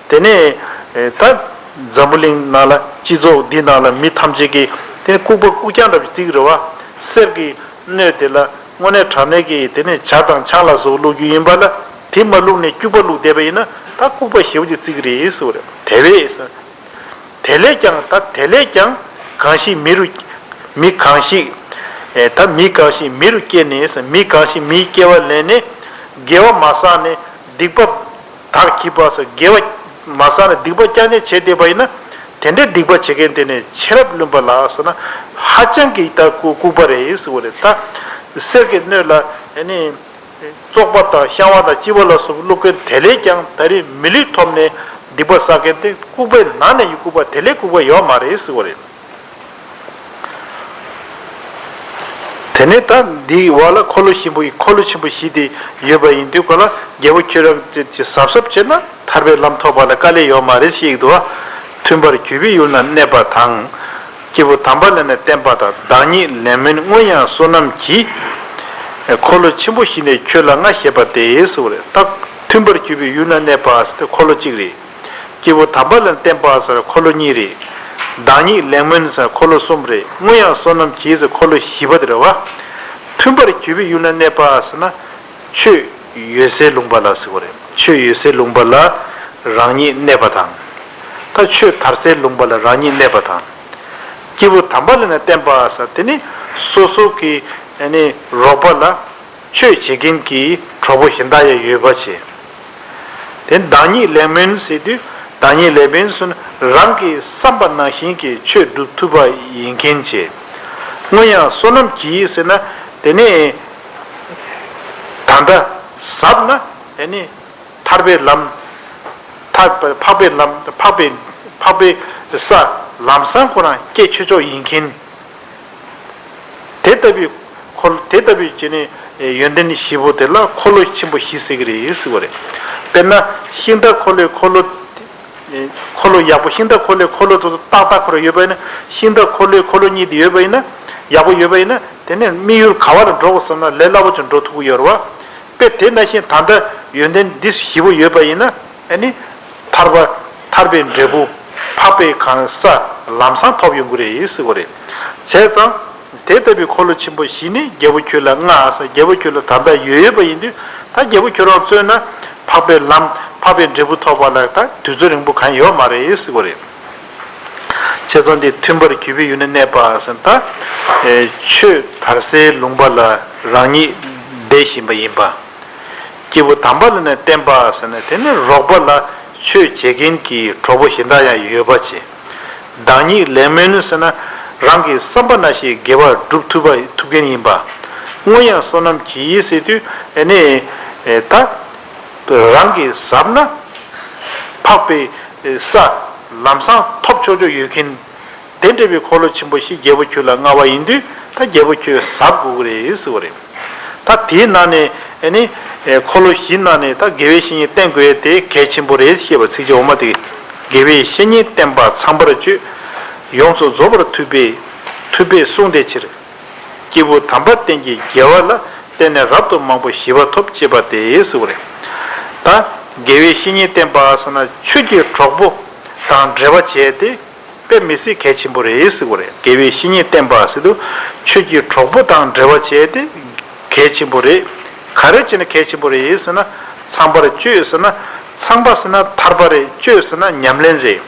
དེ་ནས་ད་འཛམ་བུ་གླིང་ནང་ལ་སྤྱི་ཚོགས་འདི་ནང་ལ་མི་ཐམས་ཅད་ཀྱིས་དེ་ནས་ལྐུགས་པ་ལྐུགས་རྐྱང་འདྲ་བ་བརྩི་གི་རེད་བ། གསེར་གྱི་སྣོད་དེ་ལ་དངོས་གནས་དྲང་གནས་ཀྱི་དེ་ནས་ཇ་དང་ཆང་ལ་སོགས་བླུགས་རྒྱུ་ཡིན་པ་ལ་དེ་མ་བླུགས་ནས་སྐྱུག་པ་བླུགས་བསྡད་པ་ཡིན་ན་ད་ལྐུགས་པ་ཞེ་པོ་ཅིག་བརྩི་གི་རེད་ཟེར་བ་རེད། དེ་བས་ཟེར། དེ་ལས་ཀྱང་། ད་དེ་ལས་ཀྱང་། གང་ཞིག་མི་རུ། མི་གང་ཞིག་ཨེ། ད་མི་གང་ཞིག་མི་རུ་སྐྱེས་ནས། མི་གང་ཞིག་མིའི་སྐྱེ་བ་ལེན་ནས་དགེ་བ་མ་བསགས་ནས་སྡིག་པ་དག་བགྱིས་པ་ཟེར། དགེ་བ་མ་བསགས་ནས་སྡིག་པ་རྐྱང་རྐྱང་བྱས་བསྡད་པ་ཡིན་ན། དེ་འདྲའི་སྡིག་པ་བྱེད་མཁན་དེ་ནི་ཆེ་རབ་བླུན་པ་ལགས་ཟེར་ན། ཧ་ཅང་གི་ད་ལྐུགས་ལྐུགས་པ་རེད་ཟེར་བ་རེད། ད་གསེར་གྱི་སྣོད་ལ་ཨ་ནི། བཙོག་པ་དང་བཤང་བ་དང་གཅི་བ་ལ་སོགས་པ་བླུགས་མཁན་དེ་ལས་ཀྱང་ད་རེས་མི་ལུས་ཐོབ་ནས་སྡིག་པ་བསགས་མཁན་དེ་ལྐུགས་པའི་ནང་ནས་ཡང་ལྐུགས་པ་དེ་ལས་ལྐུགས་པ་ཡོད་མ་རེད་ཟེར་བ་རེད། དེ་ནས་ད་འདིའི་འོག་ལ་འཁོར་ལོ་ཆེན་པོ་ཡི་འཁོར་ལོ་ཆེན་པོ་བཞི་དེ་ཡོད་པ་ཡིན་དུས་ཀ་ལ། རྒྱལ་པོ་ཁྱོད་རང་ཅི་ཅི་གཟབ་གཟབ་བྱས་ན་ཐར་པའི་ལམ་ཐོབ་པ་ལ་དཀའ་ལས་ཡོད་མ་རེད་ཞེས་འདུག་བ། མཐུན་པར་གྱུར་པའི་ཡུལ་ན་གནས་པ་དང་། སྐྱེས་བུ་དམ་པ་ལ་ནི་བསྟན་པ་དང་། བདག་ཉིད་ལེགས་སྨོན་སྔོན་ཡང་བསོད་ནམས་ཀྱིས། འཁོར་ལོ་ཆེན་པོ་བཞི་ནི་ཁྱོད་ལ་མངའ་ཞེས་པ་སྟེ་ཟེར་བ་རེད། ད་མཐུན་པར་གྱུར་པའི་ཡུལ་ན་གནས་པ་ཟེར་དེ་འཁོར་ལོ་གཅིག་རེད། སྐྱེས་བུ་དམ་པ་ལ་ནི་བསྟན་པ་ཟེར་འཁོར་ལོ་གཉིས་རེད། བདག་ཉིད་ལེགས་སྨོན་ཟེར་འཁོར་ལོ་གསུམ་རེད། སྔོན་ཡང་བསོད་ནམས་ཀྱིས་ཟེར་འཁོར་ལོ་བཞི་པ་དེ་རེད་བ། མཐུན་པར་གྱུར་པའི་ཡུལ་ན་གནས་པ་ཟེར་ན། ཆོས་ཡོད་སའི་ལུང་པ་ལ་ཟེར་བ་རེད། ཆོས་ཡོད་སའི་ལུང་པ་ལ་རང་ཉིད་གནས་པ་དང་། ད་ཆོས་དར་སའི་ལུང་པ་ལ་རང་ཉིད་གནས་པ་དང་། སྐྱེས་བུ་དམ་པ་ལ་ནི་བསྟན་པ་ཟེར་དེ་ནི་སོ་སོ་གི་ཨ་ནི་རོགས་པ་ལ་ཆོས་བྱེད་མཁན་གྱི་གྲོགས་པོ་གཞན་དག་ཡང་ཡོད་པ་བྱས། དེ་བདག་ཉིད་ལེགས་སྨོན་ཟེར་དུས་བདག་ཉིད་ལེགས་སྨོན་ཟེར་ན་རང་གི་བསམ་པ་ནང་བཞིན་གྱི་ཆོས་སྒྲུབ་ཐུབ་པ་ཡིན་མཁན་བྱས། སྔོན་ཡང་བསོད་ནམས་ཀྱིས་ཟེར་ན་དེ་ནི། ད་ལྟ་ཟབ་ན་ཨ་ནི་ཐར་པའི་ལམ། ཐར་པ་འཕགས་པའི་ལམ། འཕགས་པའི་འཕགས་པའི་ས་ལམ་སང་ཁོ་རང་སྐྱེ་ཆོག་ཆོག་ཡིན་མཁན། དེ་ལྟ་བུའི་འཁོར། དེ་ལྟ་བུའི་བྱས་ནས་ཡོན་ཏན་བཞི་པོ་དེ་ལ་འཁོར་ལོ་ཆེན་པོ་བཞི་ཟེར་གྱི་རེད་ཟེར་བ་རེད། དཔེར་ན་ཤིང་རྟ་འཁོར་ལོའི་འཁོར་ལོ། འཁོར་ལོ་ཡག་པོ་ཤིང་རྟ་འཁོར་ལོའི་འཁོར་ལོ་དེ་ཏག་ཏག་ཁོ་རང་ཡོད་པ་ཡིན་ན། ཤིང་རྟ་འཁོར་ལོའི་འཁོར་ལོ་གཉིས་དེ་ཡོད་པ་ཡིན་ན། ཡག་པོ་ཡོད་པ་ཡིན་ན་དེ་ནས་དམིགས་ཡུལ་ག་བ་ལ་འགྲོ་དགོས་བསམ་ན་ལས་སླ་པོ་ཅིག་འགྲོ་ཐུབ་ཀྱི་ཡོད་རེད་བ། དཔེ་དེ་ནང་བཞིན་ད་ལྟ་ཡོན་ཏན་འདི་བཞི་པོ་ཡོད་པ་ཡིན་ན་ཨ་ནི་ཐར་པ། ཐར་པའི་འབྲས་བུ། འཕགས་པའི་གང་ས་ལམ་སང་ཐོབ་ཡོང་གི་རེད་ཟེར་བ་རེད། བྱས་ཙང་དེ་ལྟ་བུའི་འཁོར་ལོ་ཆེན་པོ་བཞི་ནི་རྒྱལ་པོ་ཁྱོད་ལ་མངའ་ཟེར། རྒྱལ་པོ་ཁྱོད་ལ་ད་ལྟ་ཡོད་ཡོད་པ་ཡིན་དུས་ད་རྒྱལ་པོ་ཁྱོད་རང་བཙོན་ན་འཕགས་པའི་ལམ། འཕགས་པའི་འབྲས་བུ་ཐོབ་པ་ལ་ད་དུས་ཚོད་རིང་པོ་གང་ཡོད་མ་རེད་ཟེར་བ་རེད། བྱས་ཙང་དེ་མཐུན་པར་གྱུར་པའི་ཡུལ་ན་གནས་པ་ཟེར་ན་ད། ཨེ། ཆོས་དར་སའི་ལུང་པ་ལ་རང་ཉིད་བསྡད་བཞིན་པ་ཡིན་པ། སྐྱེས་བུ་དམ་པ་ལ་ནི་བསྟན་པ་ཟེར་ན་དེ་ནི་རོགས་པ་ལ་ཆོས་བྱེད་མཁན་གྱི་གྲོགས་པོ་གཞན་དག་ཡང་ཡོད་པ་བྱས། བདག་ཉིད་ལེགས་སྨོན་ཟེར་ན་རང་གི་བསམ་པ་ནང་བཞིན་དགེ་བ་སྒྲུབ་ཐུབ་པ་ཐུབ་མཁན་ཡིན་པ། སྔོན་ཡང་བསོད་ནམས་ཀྱིས་ཟེར་དུས་ཨ་ནི་ཨེ་ད་རང་གི་ཟབ་ན་འཕགས་པའི་ས་ལམ་སང་ཐོབ་ཆོག་ཆོག་ཡོད་མཁན། དེ་འདྲ་བའི་འཁོར་ལོ་ཆེན་པོ་བཞི་རྒྱལ་པོ་ཁྱོད་ལ་མངའ་བ་ཡིན་དུས་ད་རྒྱལ་པོ་ཁྱོད་ཟབ་དགོས་ཀྱི་རེད་ཟེར་བ་རེད། ད་དེའི་ནང་ནས་ཨ་ནི་འཁོར་ལོ་བཞིའི་ནང་ནས་ད་དགེ་བའི་བཤེས་གཉེན་བསྟེན་དགོས་ཡས་དེ་གལ་ཆེན་པོ་རེད་ཞེས་པ་ཚིགས་བཅད་འོག་མ་དེ་ དགེ་བའི་བཤེས་གཉེན་བསྟེན་པ་ཚངས་པར་སྤྱོད། ཡོངས་སུ་རྫོགས་པར་ཐུབ་པས་ཐུབ་པས་གསུངས་དེ་ཕྱིར། སྐྱེས་བུ་དམ་པ་རྟེན་གྱི་དགེ་བ་ལ། བརྟེན་ནས་རབ་ཏུ་མང་པོ་ཞི་བ་ཐོབ་ཅེས་པ་སྟེ་ཟེར་བ་རེད། ད་དགེ་བའི་བཤེས་གཉེན་བསྟེན་པ་ཟེར་ན་ཆོས་ཀྱི་གྲོགས་པོ་དང་འབྲེལ་བ་བྱས་ཏེ། དཔེ་མི་སྲིད་གལ་ཆེན་པོ་རེད་ཟེར་གོ་རེད། དགེ་བའི་བཤེས་གཉེན་བསྟེན་པ་ཟེར་དུས་ཆོས་ཀྱི་གྲོགས་པོ་དང་འབྲེལ་བ་བྱས་ཏེ་གལ་ཆེན་པོ་རེད། ག་རེ་བྱས་ན་གལ་ཆེན་པོ་རེད་ཟེར་ན། ཚངས་པར་སྤྱོད་ཟེར་ན། ཚངས་པ་ཟེར་ན་ཐར་པ་རེད། སྤྱོད་ཟེར་ན་ཉམས་ལེན་རེད།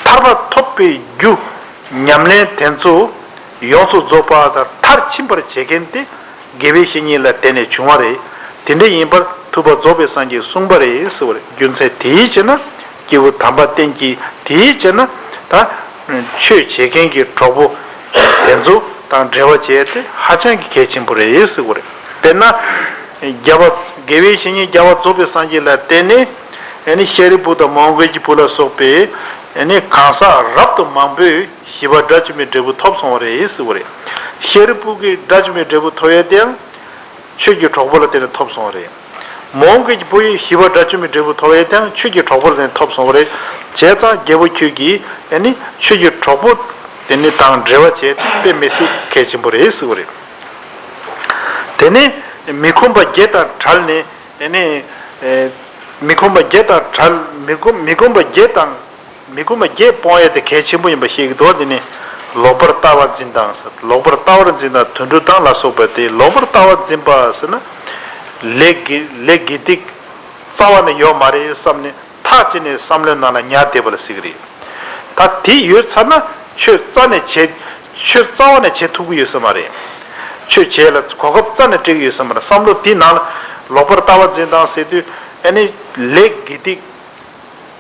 ཐར་པ་ཐོབ་པའི་རྒྱུ་ཉམས་ལེན་དེ་ཚོ་ཡོངས་སུ་རྫོགས་པ་དང་མཐར་ཕྱིན་པར་བྱེད་མཁན་དེ། དགེ་བའི་བཤེས་གཉེན་ལ་བརྟེན་ནས་བྱུང་བ་རེད། དེ་འདྲ་ཡིན་པར་ཐུབ་པ་རྫོགས་པའི་སངས་རྒྱས་གསུངས་པ་རེད་ཟེར་བ་རེད། རྒྱུ་མཚན་དེའི་ཕྱིར་ན་སྐྱེས་བུ་དམ་པ་བསྟེན་གྱི་དེའི་ཕྱིར་ན་ད་ཆོས་བྱེད་མཁན་གྱི་གྲོགས་པོ་དེ་ཚོ་དང་འབྲེལ་བ་བྱས་ཏེ་ཧ་ཅང་གི་གལ་ཆེན་པོ་རེད་ཟེར་བ་རེད། དཔེར་ན་རྒྱལ་བ་དགེ་བའི་བཤེས་གཉེན་རྒྱལ་བ་རྫོགས་པའི་སངས་རྒྱས་ལ་བརྟེན་ནས་ཨ་ནི་ཤཱ་རིའི་བུ་དང་མོའུ་འགལ་གྱི་བུ་ལ་སོགས་པའི་ཨ་ནི་གང་ཟག་རབ་ཏུ་མང་པོས། ཞི་བ་དགྲ་བཅོམ་པའི་འབྲས་བུ་ཐོབ་སོང་བ་རེད་ཟེར་བ་རེད། ཤཱ་རིའི་བུ་གིས་དགྲ་བཅོམ་པའི་འབྲས་བུ་ཐོབ་ཡས་དེའང་ཆོས་ཀྱི་གྲོགས་པོ་ལ་བརྟེན་ནས་ཐོབ་སོང་བ་རེད། མོའུ་འགལ་གྱི་བུ་ཡིས་ཞི་བ་དགྲ་བཅོམ་པའི་འབྲས་བུ་ཐོབ་ཡས་དེའང་ཆོས་ཀྱི་གྲོགས་པོ་ལ་བརྟེན་ནས་ཐོབ་སོང་བ་རེད། བྱས་ཙང་རྒྱལ་པོ་ཁྱོད་ཀྱིས་ཨ་ནི་ཆོས་ཀྱི་གྲོགས་པོ་དེ་ནི་དང་འབྲེལ་བ་བྱས་དཔེ་མི་སྲིད་གལ་ཆེན་པོ་རེད་ཟེར་བ་རེད། དེ་ནས་མི་ཁོམ་པ་བརྒྱད་དང་བྲལ་ནས། ཨ་ནི། ཨེ། མི་ཁོམ་པ་བརྒྱད་དང་བྲལ། མི་ཁོམ། མི་ཁོམ་པ་བརྒྱད་དང་། མི་ཁོམ་པ་བརྒྱད་སྤོང་ཡས་དེ་གལ་ཆེན་པོ་ཡིན་པ་ཤེས་ཀྱི་འདུག་དེ་ནི་ལོག་པར་ལྟ་བ་འཛིན་དང་ཟེར། ལོག་པར་ལྟ་བར་འཛིན་དང་དུད་འགྲོ་དང་ལ་སོགས་པ་སྟེ། ལོག་པར་ལྟ་བ་འཛིན་པ་ཟེར་ན། ལས་དགེ། ལས་དགེ་སྡིག་རྩ་བ་ནས་ཡོད་མ་རེད་བསམ་ནས་ཐག་བཅད་ནས་བསམ་བློའི་ནང་ལ་ཉར་བསྡད་པ་ལ་ཟེར་གྱི་རེད། ད་དེ་ཡོད་ཚར་ན་ཆོས་རྩ་ནས་བྱེད། ཆོས་རྩ་བ་ནས་བྱེད་ཐུབ་ཀྱི་ཡོད་ས་མ་རེད། ཆོས་བྱེད་ལ་གོ་སྐབས་རྩ་ནས་སྤྲད་ཀྱི་ཡོད་ས་མ་རེད། བསམ་བློ་དེའི་ནང་ལ་ལོག་པར་ལྟ་བ་འཛིན་དང་ཟེར་དུས་ཨ་ནི་ལས་དགེ་སྡིག་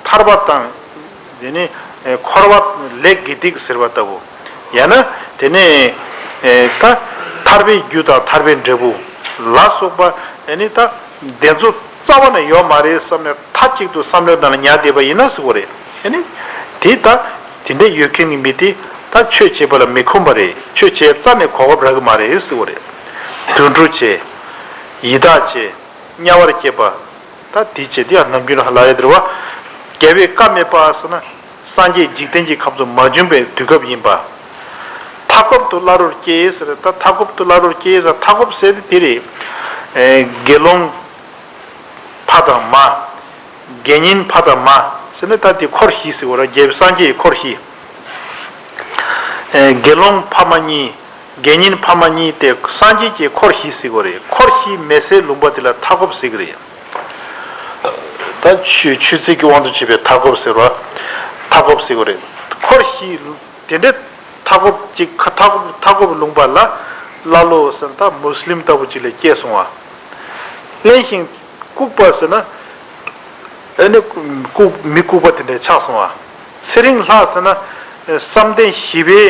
ཐར་པ་དང་། དེ་ནི་འཁོར་བ་ལས་དགེ་སྡིག་ཟེར་བ་ལྟ་བུ། ཡང་ན་དེ་ནི་ད་ཐར་པའི་རྒྱུ་དང་ཐར་པའི་འབྲས་བུ་ལ་སོགས་པ་ཨ་ནི་ད་དེ་ཚོ་རྩ་བ་ནས་ཡོད་མ་རེད་བསམ་ནས་མཐའ་གཅིག་ཏུ་བསམ་བློའི་ནང་ལ་ཉར་བསྡད་པ་ཡིན་ན་ཟེར་བ་རེད། ཨ་ནི་དེ་ད་དེ་འདྲ་ཡོད་མཁན་གྱི་མི་དེ་ད་ཆོས་བྱེད་པ་ལ་མི་ཁོམ་པ་རེད། ཆོས་བྱེད་རྩ་ནས་གོ་སྐབས་རག་གི་མ་རེད་ཟེར་བ་རེད། དུད་འགྲོ་བྱེད། ཡི་དྭགས་བྱེད། དམྱལ་བར་སྐྱེས་པ། ད་དེ་བྱེད་དེ་ཡང་ནམ་རྒྱུན་ལ་ལ་ཡ་དེར་བ། རྒྱལ་བའི་བཀའ་མེད་པ་ཟེར་ན། སངས་རྒྱས་འཇིག་རྟེན་གྱི་ཁམས་སུ་མ་བྱོན་པའི་དུས་སྐབས་ཡིན་པ། མཐའ་འཁོབ་ཏུ་བླ་རོར་སྐྱེས་ཟེར། ད་མཐའ་འཁོབ་ཏུ་བླ་རོར་སྐྱེས་ཟེར། མཐའ་འཁོབ་ཟེར་དེ་དེ་རེད། ཨེ། དགེ་སློང་ཕ་དང་མ། དགེ་བསྙེན་ཕ་དང་མ་ཟེར་ན་ད་དེ་འཁོར་བཞི་ཟེར་བ་རེད། རྒྱལ་བའི་སངས་རྒྱས་ཀྱི་འཁོར་བཞི། ཨེ། དགེ་སློང་ཕ་མ་གཉིས། དགེ་བསྙེན་ཕ་མ་གཉིས་ཏེ་སངས་རྒྱས་ཀྱི་འཁོར་བཞི་ཟེར་གྱི་རེད། འཁོར་བཞི་མེ་སའི་ལུང་པ་དེ་ལ་མཐའ་འཁོབ་ཟེར་གྱི་རེད། ད་ཆོས་ཆོས་ཚིག་གི་དབང་དུ་བྱས་པའི་མཐའ་འཁོབ་ཟེར་བ། མཐའ་འཁོབ་ཟེར་གྱི་རེད། འཁོར་བཞི་དེ་འདྲའི་མཐའ་འཁོབ་ཅིག་མཐའ་འཁོབ་མཐའ་འཁོབ་ལུང་པ་ལ་ཀླ་ཀློ་ཟེར་ན་ད་མུ་སི་ལིམ་ལྟ་བུ་ཅིག་ལ་སྐྱེས་སོང་བ། གླེན་ཞིང་ལྐུགས་པ་ཟེར་ན། ཨ་ནི་ལྐུགས། མི་ལྐུགས་པ་དེ་འདྲ་ཆགས་སོང་བ། ཚེ་རིང་ལྷ་ཟེར་ན། བསམ་གཏན་བཞི་པའི་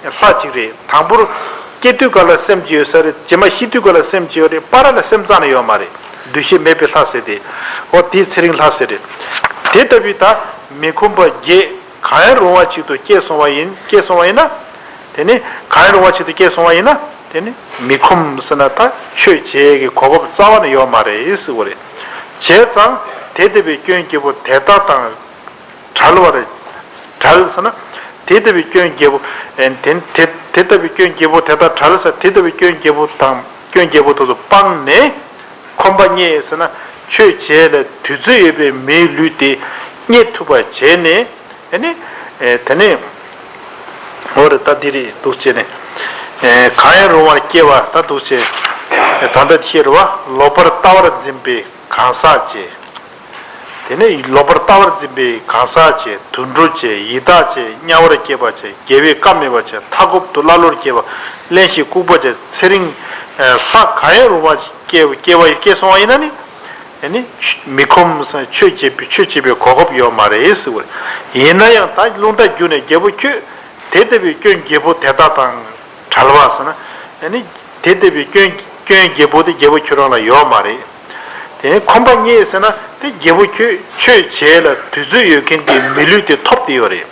ལྷ་ཅིག་རེད། དང་པོར་སྐྱེ་དུས་སྐབས་ལ་སེམས་ཅིག་ཡོད་ས་རེད། རྗེས་མ་ཤི་དུས་སྐབས་ལ་སེམས་ཅིག་ཡོད་རེད། བར་ལ་སེམས་རྩ་ནས་ཡོད་མ་རེད། འདུ་ཤེས་མེད་པའི་ལྷ་ཟེར་ཏེ། འོ་དེ་ཚེ་རིང་ལྷ་ཟེར་རེད། དེ་ལྟ་བུའི་ད་མི་ཁོམ་པ་བརྒྱད་གང་ཡང་རུང་བ་ཅིག་ཏུ་སྐྱེས་སོང་བ་ཡིན། སྐྱེས་སོང་བ་ཡིན་ན། དེ་ནི་གང་ཡང་རུང་བ་ཅིག་ཏུ་སྐྱེས་སོང་བ་ཡིན་ན། དེ་ནི་མི་ཁོམ་ཟེར་ན་ད་ཆོས་བྱེད་ཀྱི་གོ་སྐབས་རྩ་བ་ནས་ཡོད་མ་རེད་ཟེར་བ་རེད། བྱས་ཙང་དེ་ལྟ་བུའི་སྐྱོན་བརྒྱད་པོ་དེ་དག་དང་བྲལ་བར། བྲལ་ཟེར་ན། དེ་ལྟ་བུའི་སྐྱོན་བརྒྱད་པོ། ཨེ། དེ་དེ་དེ་ལྟ་བུའི་སྐྱོན་བརྒྱད་པོ་དེ་དག་བྲལ་ཟེར། དེ་ལྟ་བུའི་སྐྱོན་བརྒྱད་པོ་དང་སྐྱོན་བརྒྱད་པོ་དེ་ཚོ་སྤངས་ནས། ཁོམ་པ་རྙེད་ཟེར་ན། ཆོས་བྱེད་ལ་དུས་ཚོད་ཡོད་པའི་མིའི་ལུས་དེ་རྙེད་ཐུབ་པ་བྱས་ནས། ཨ་ནི། ཨེ། དེ་ནས། འོ་རེད། ད་འདི་རེད་འདུག་བྱས་ནས། ཨེ། གང་ཡང་རུང་བར་སྐྱེ་བ་ད་འདུག་བྱས། ཨེ། ད་ལྟ་ཤེས་རེད་བ། ལོག་པར་ལྟ་བར་འཛིན་པའི་གང་ཟག་བྱས། དེ་ནས་ལོག་པར་ལྟ་བར་འཛིན་པའི་གང་ཟག་བྱས། དུད་འགྲོ་བྱས། ཡི་དྭགས་བྱས། དམྱལ་བར་སྐྱེས་པ་བྱས། རྒྱལ་བའི་བཀའ་མེད་པ་བྱས། མཐའ་འཁོབ་ཏུ་ཀླ་ཀློར་སྐྱེས་པ། གླེན་ཞིང་ལྐུགས་པ་བྱས། ཚེ་རིང་། ཨེ། ལྷ་གང་ཡང་རུང་བ་སྐྱེ་སྐྱེ་བ་སྐྱེ་སོང་བ་ཡིན་ན་ནི། ཨ་ནི་མི་ཁོམ་ས་ཆོས་བྱེད་པའི་ཆོས་བྱེད་པའི་གོ་སྐབས་ཡོད་མ་རེད་ཟེར་བ་རེད། ཡིན་ན་ཡང་ད་རླུང་རྟ་བརྒྱུགས་ནས་རྒྱལ་པོ་ཁྱོད་དེ་ལྟ་བུའི་སྐྱོན་བརྒྱད་པོ་དེ་དག་དང་བྲལ་བ་ཟེར་ན། ཨ་ནི་དེ་ལྟ་བུའི་སྐྱོན་སྐྱོན་བརྒྱད་པོ་དེ་རྒྱལ་པོ་ཁྱོད་རང་ལ་ཡོད་མ་རེད། དེ་ཁོམ་པ་རྙེད་ཟེར་ན་དེ་རྒྱལ་པོ་ཁྱོད་ཆོས་བྱེད་ལ་དུས་ཚོད་ཡོད་མཁན་གྱི་མི་ལུས་དེ་ཐོབ་བསྡད་ཡོད་རེད།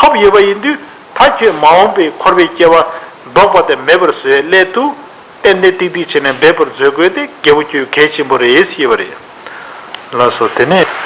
ཐོབ་ཡོད་པ་ཡིན་དུས་ད་ཁྱོད་མ་འོངས་པའི་འཁོར་བའི་སྐྱེ་བ་ལྡོག་པ་དེ་མེད་པར་བཟོ་བའི་སླད་དུ། ཏན་ཏན་ཏིག་ཏིག་བྱས་ནས་འབད་པར་མཛོད་དགོས་ཏེ་རྒྱལ་པོ་ཁྱོད་གལ་ཆེན་པོ་རེད་ཞེས་པ་རེད། ལགས་སོ། དེ་ནས་